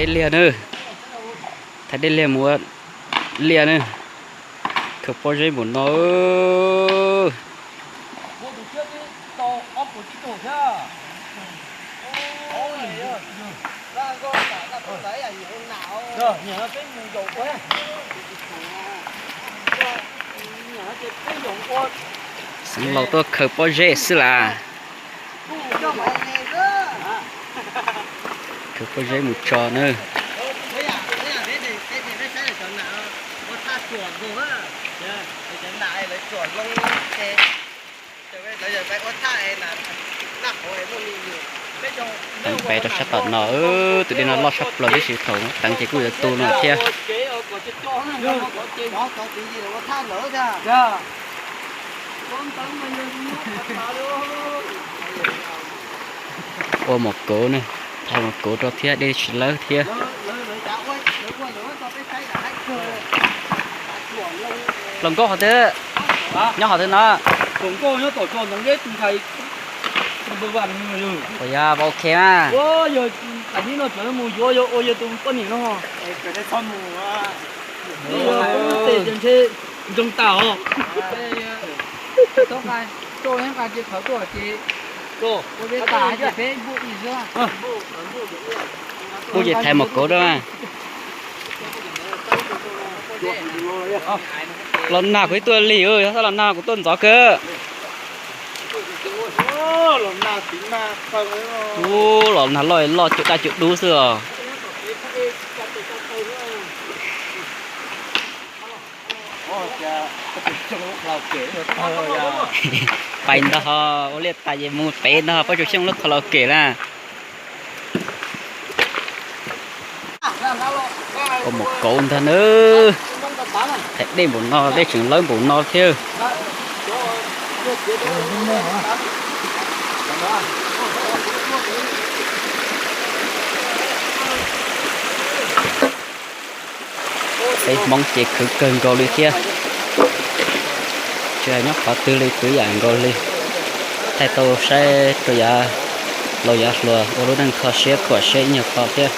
Dej liag na, thaiv dej liag mus ua liaj na. Khaws pob zeb npaum no. Xeev laus tuaj khaws pob zeb xwb las. Khaws pob zeb mus tso na. Teev pem rau sab tom no, tus dej no loj sab plaws tab sis thaum teev ces kuj yuav tu no thiab. Ua mom kauv na, thaiv mom kauv rau thiab dej tsis lawb thiab. Hluas nkauj qhov twg? Nyob qhov twg no? Ua yog, ok mas. Npug ces thaiv mom kauv rau. Los nag kuv ib tuaj lig, yog los nag kuv tuaj ntxov kawg. Ub, los nag loj loj cuj daj cuj dub xwb os. Pais ntag ho, ua liaj tas ces mus pem ntag ho, Pab Tsuas Xyooj lub khaus laus kem na. Ua mom kauv ntag na. Thaiv dej npaum no, dej tseem lawb npaum no thiab. Peb Hmoob ces khwv kawg nkaus li thiab. Tsis hais nyob qhov twg li, khwv yam nkaus li. Thaij tau saib rau yav laus yav hluas ua lub neej kho siab khuam siab ib nyuag qho thiab.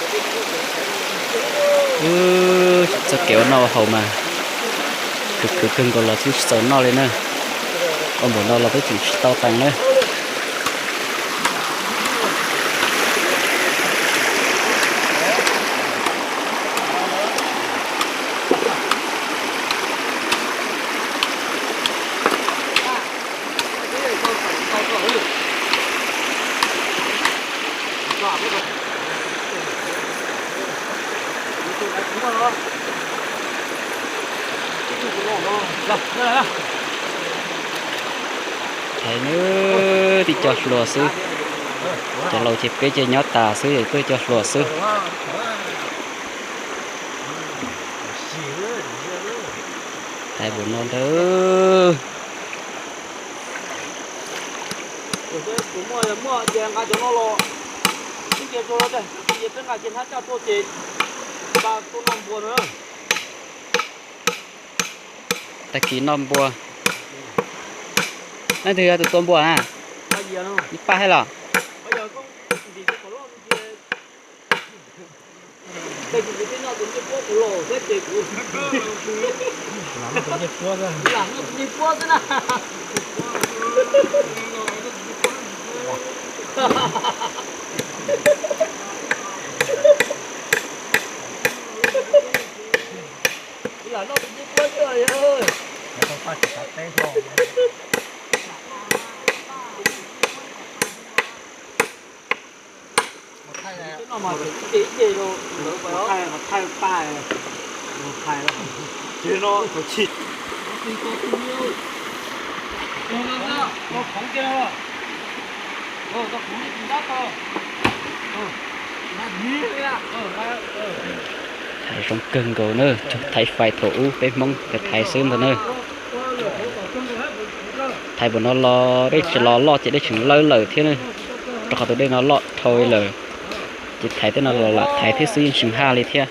Txoj kev ua noj ua haus mas khwv khwv kawg nkaus los twb tsis txaus noj li na. Ua npaum no los twb tseem tsis tau teev na. Thaiv na, tib co hluas xwb. Cov laus ces peb ces nyob tas xwb, tuaj cov hluas xwb. Thaiv npaum no ntag. Tag kis noj npua. Leej twg yog tus tua npua na? Ib pab thiab los? Thaiv zoo kawg nkaus na, cog thaiv fais thaum ub peb Hmoob thaiv xwb ntag na. Thaiv npaum no los dej tsis los loj ces dej tseem lawb lawm thiab na, rau qhov tus dej no loj dhau lawm. Ces thaiv tej no los lam thaiv thiab xwb yeej tsis haj li thiab.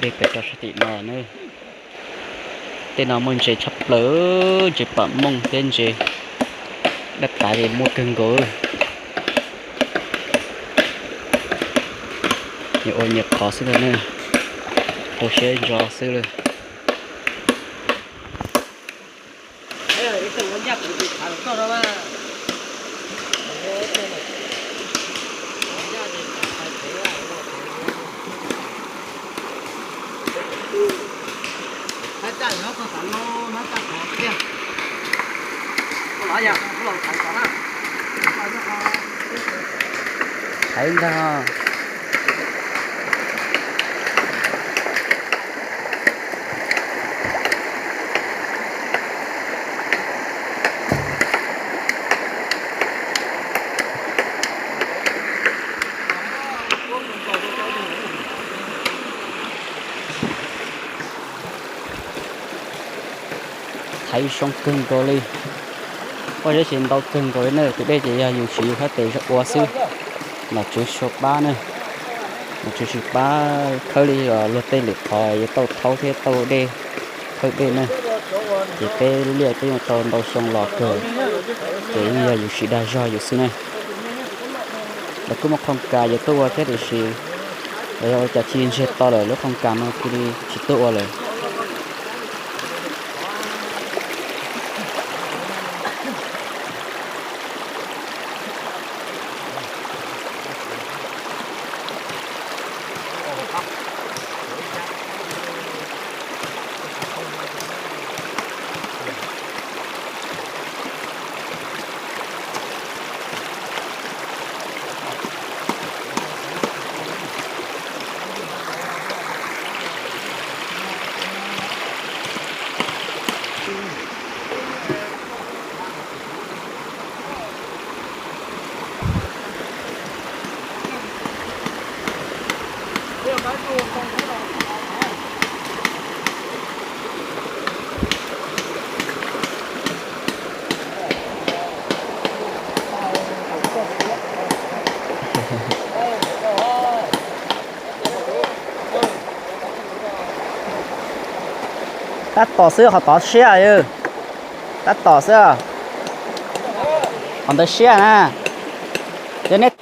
Dej pem rau sab tim no na. Tej no muaj ntses tshaj plaws, ntses pam mooj thiab ntses dab tav li muaj kawg nkaus. Nyias ua nyias qhov xwb ntag ne, tu siab ntso xwb lawm. Thaiv ntag. Thaiv zoo kawg nkaus li. Pob zeb ces ntau kawg nkaus li na, tus dej ces yog yus siv yus hab tes ua xwb. Nom tswv tsis pab na, nom tswv tsis pab khawb li os, luag tej lwm qhov yuav tau thaub thiab tau dej, khawb dej na. Ces peb lub liaj peb yeej tau ntau xyoo los kawg, ces yeej yog yus siv dag zog yus xwb na. Lawv kuj muaj qhoo kas yuav tuaj ua thiab tiam sis lawv yog ua cas cia ntsiag to lawm, lub qhoo kas no cia li tsis tuaj ua lawm. Tab tom xwb, qhov tod siab, tab tom xwb. Qhov ntawd siab na. Yog nej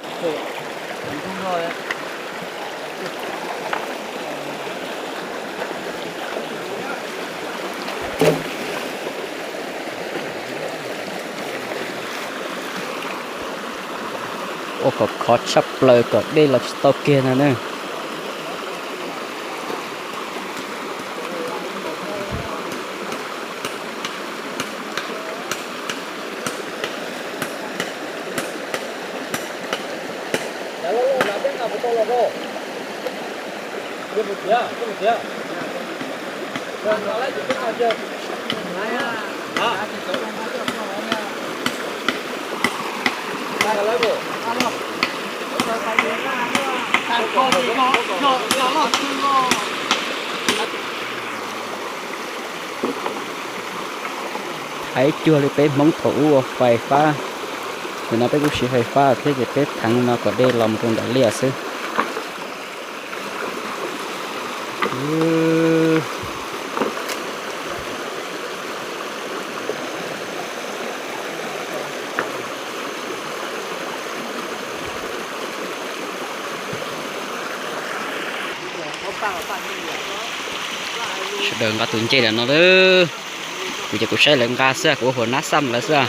ua kom khov tshaj plaws kom dej los tsis tau kiag no na. Hais cuag li peb Hmoob thaum ub ua fais fab, nim no peb kuj siv fais fab thiab ces peb theev no kom dej los mus rau ntawm liaj xwb. Sawv daws nqa tus ncej ntawm no lawm. Kuv ces kuv saib lawv nqa xwb, kuv ua huas nab xaj lawv xwb.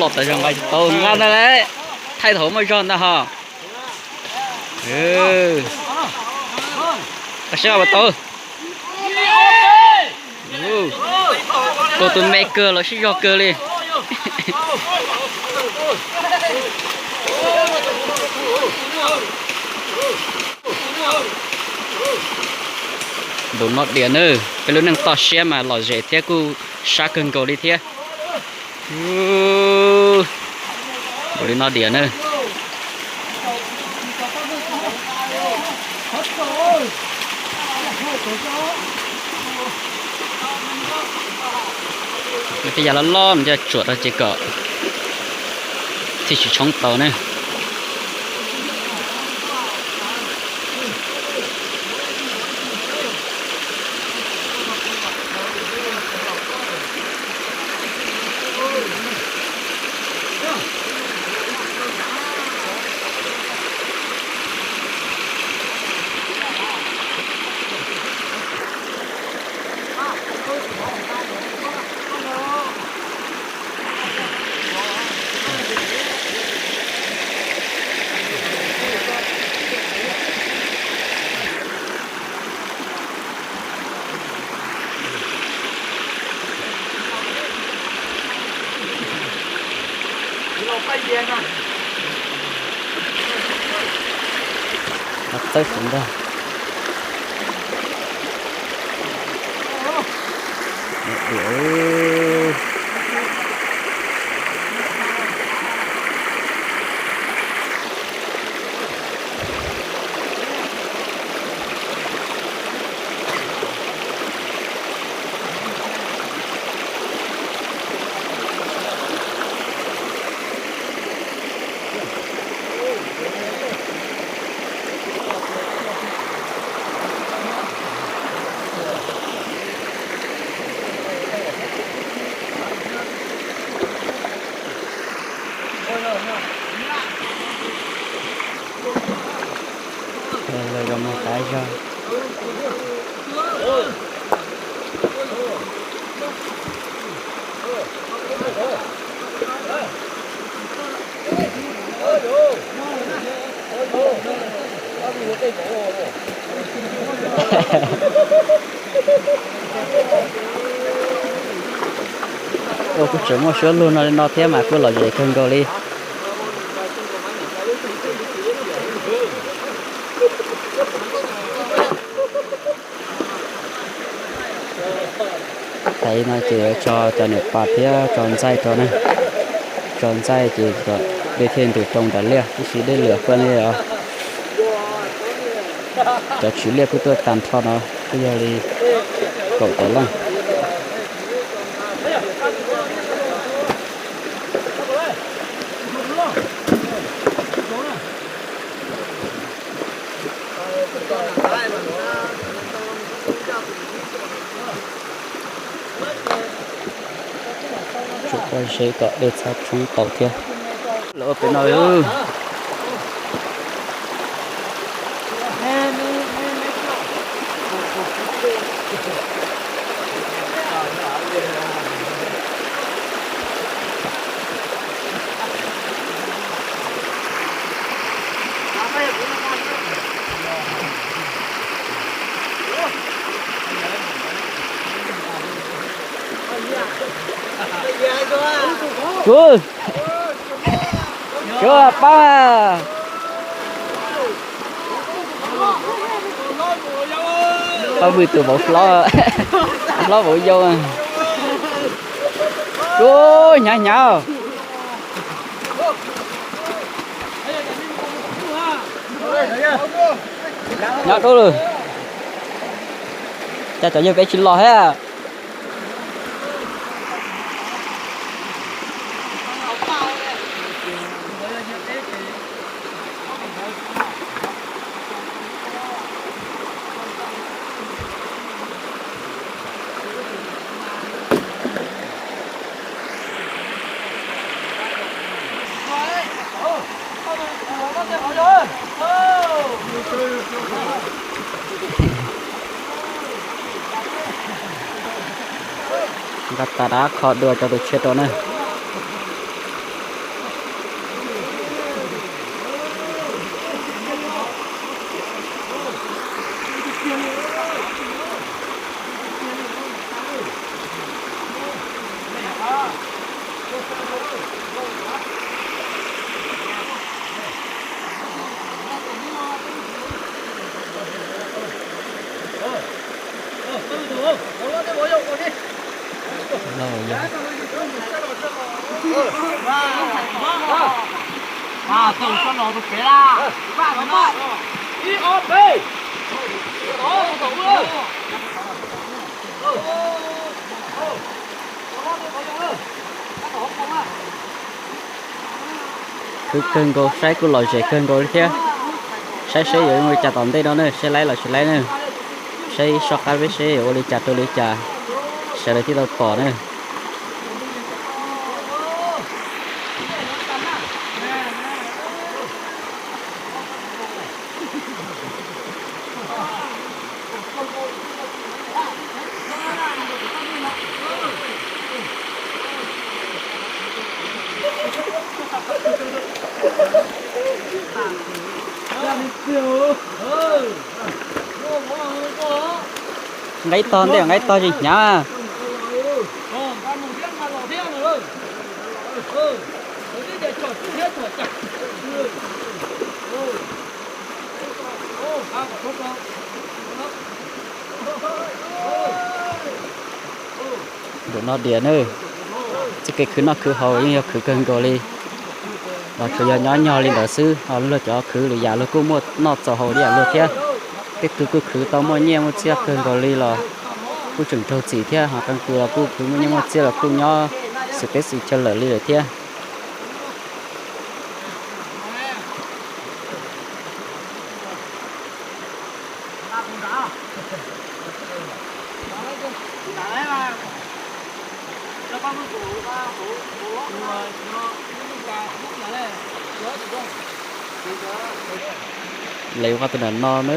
Los tas zog nqa tsis tau, nqa ntag lauj. Thaij thaum muaj zog ntag ho. Saib ua tau. Tus tus me kawg los sib zog kawg li. Npaum no diam na, peb lub neej toj siab mas lom zem thiab kuj sab kawg nkaus li thiab. Npaum li no diam na. Tej yam loj loj mas coj tsuam rau ces kom Tsis tshoob tau ne. Txawb saum ntag. Lawv zoo mas tas zog. Ua kuj tseem muaj suab luag no li no thiab mas kuj lom zem kawg nkaus li. Tais no ces tso cov niam pas thiab tso ntxaij rau na. Tso ntxaij ces kom dej thiaj ntus roo nram liaj, tab sis dej lwam kawg li os. Cov tswv liaj kuj tuaj tag nrho no kuj yog li kaum tawm leej. Tsum pob zeb kom dej txhob tshoob tau thiab. Lawv ua pem no. Kuv, kuv pab, pab vwm tus vauv hlob, hlob vauv yau. Kuv hnyav hnyav. Nyob dub lawm. Cas cov yawg peb tsis los thiab? Nqa tas dab kho dua rau tus tshiab rau na. Khwv kawg nkaus, saib kuj lom zem kawg nkaus li thiab. Saib seb yuav ua li cas tom ntej no na, seb laib los tsis laib na. Saib soj qab peb seb yuav ua li cas rau li cas, sawv daws thiaj tau pom na. Nqa ib tog ntej, nqa ib tog tsis hnyav. Nram no diam na, txoj kev khwv noj khwv haus yeej yog khwv kawg nkaus li. Los tsuas yog nyob nyog li ntawd xwb, ho luag cov khwv lwm yam luag kuj muaj noj txaus haus li yam luag thiab. Tej tug kuj khwv tau muaj nyiaj muaj txiaj kawg nkaus li los kuj tseem raug txim thiab, ho qee tus los kuj khwv muaj nyiaj muaj txiaj los kuj nyob xwm teb xwm chaw lawm li lawm thiab. Lawv ua qhov twg nram no na.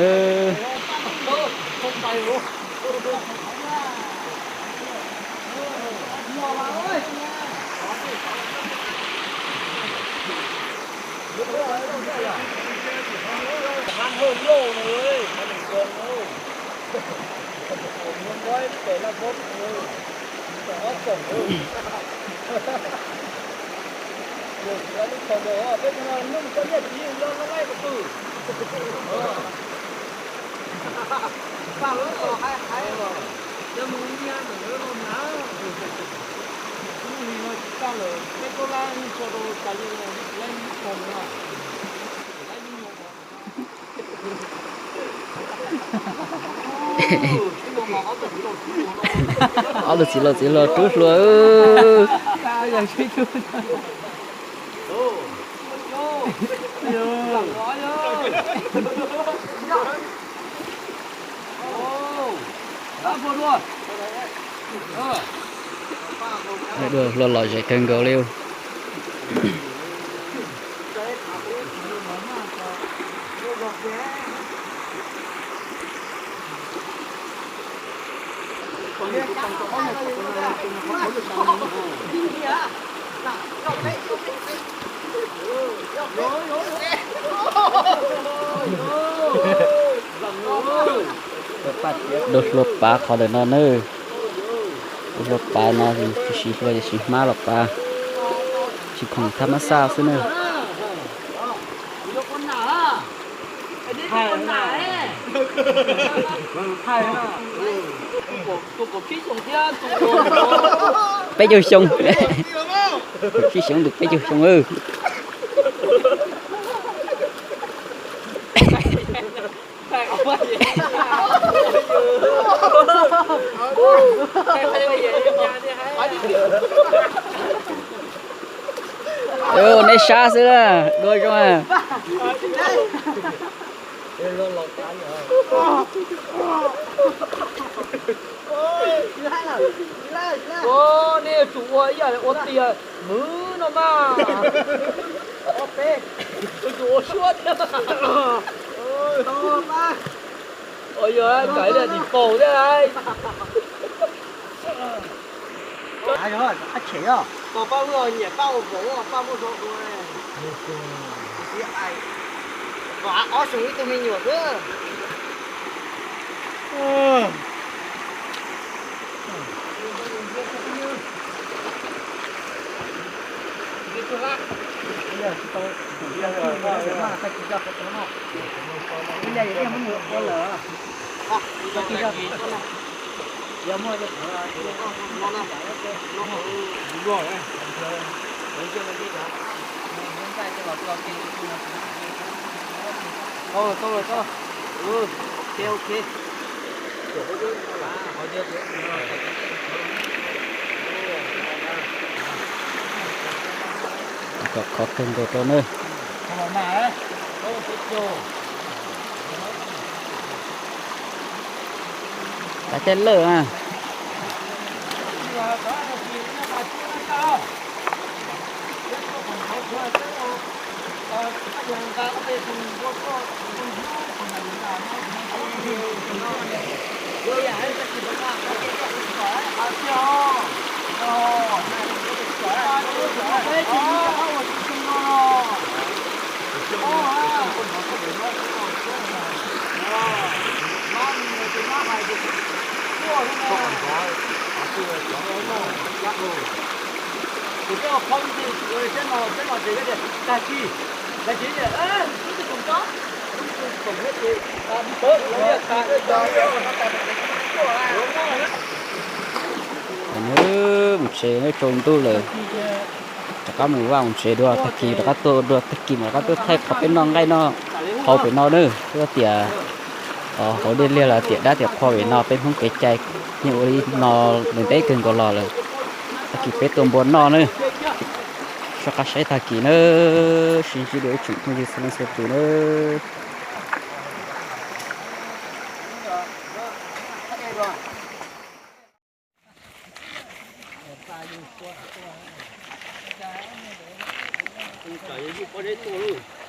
Ob tug txiv laus txiv hluas rub hlua. Dua hlua lom zem kawg nkaus li. Dua hlua pav qhov ntawm no na. Dua hlua pav no, siv hlua siv hmab los pav, tsis khoom thab mab xaj xwb na. Peb caug xyoo, kaum tsib xyoo tus peb caug xyoo. Ua neb sab xwb, dua zoo. Nej yuav tsum ua ib yam li ua tiag nws no mas. Yuav tsum ua suab thiab. Yog kav liam dim paus thiab lauj. Tos pab wb nyiam pab ua vauv, pab muab zog dua. Ob xyoo ib tug me nyuam xwb. Tau, tau, tau. Ok, ok. Khov kawg nkaus rau na. Tav caij lawj na. Nws mus tsev, nws tsaus ntuj lawm, rov qab mus vaj mus tsev dua, tag kis rov qab tuaj dua, tag kis mas rov qab tuaj thaij qhov peb noj nqaij noj qhua pem no na. Twb tias hauv dej liag los tias dab tias qhua pem no, peb Hmoob kev cai yeej ua li no ntev kawg nkaus los lawm. Tag kis peb tua npua noj na. Soj qab saib tag kis na, sib ntsib dua ib tsoom phooj ywg txhua leej txhua tus na. Ua cas yuav ywj pob zeb tuaj lauj?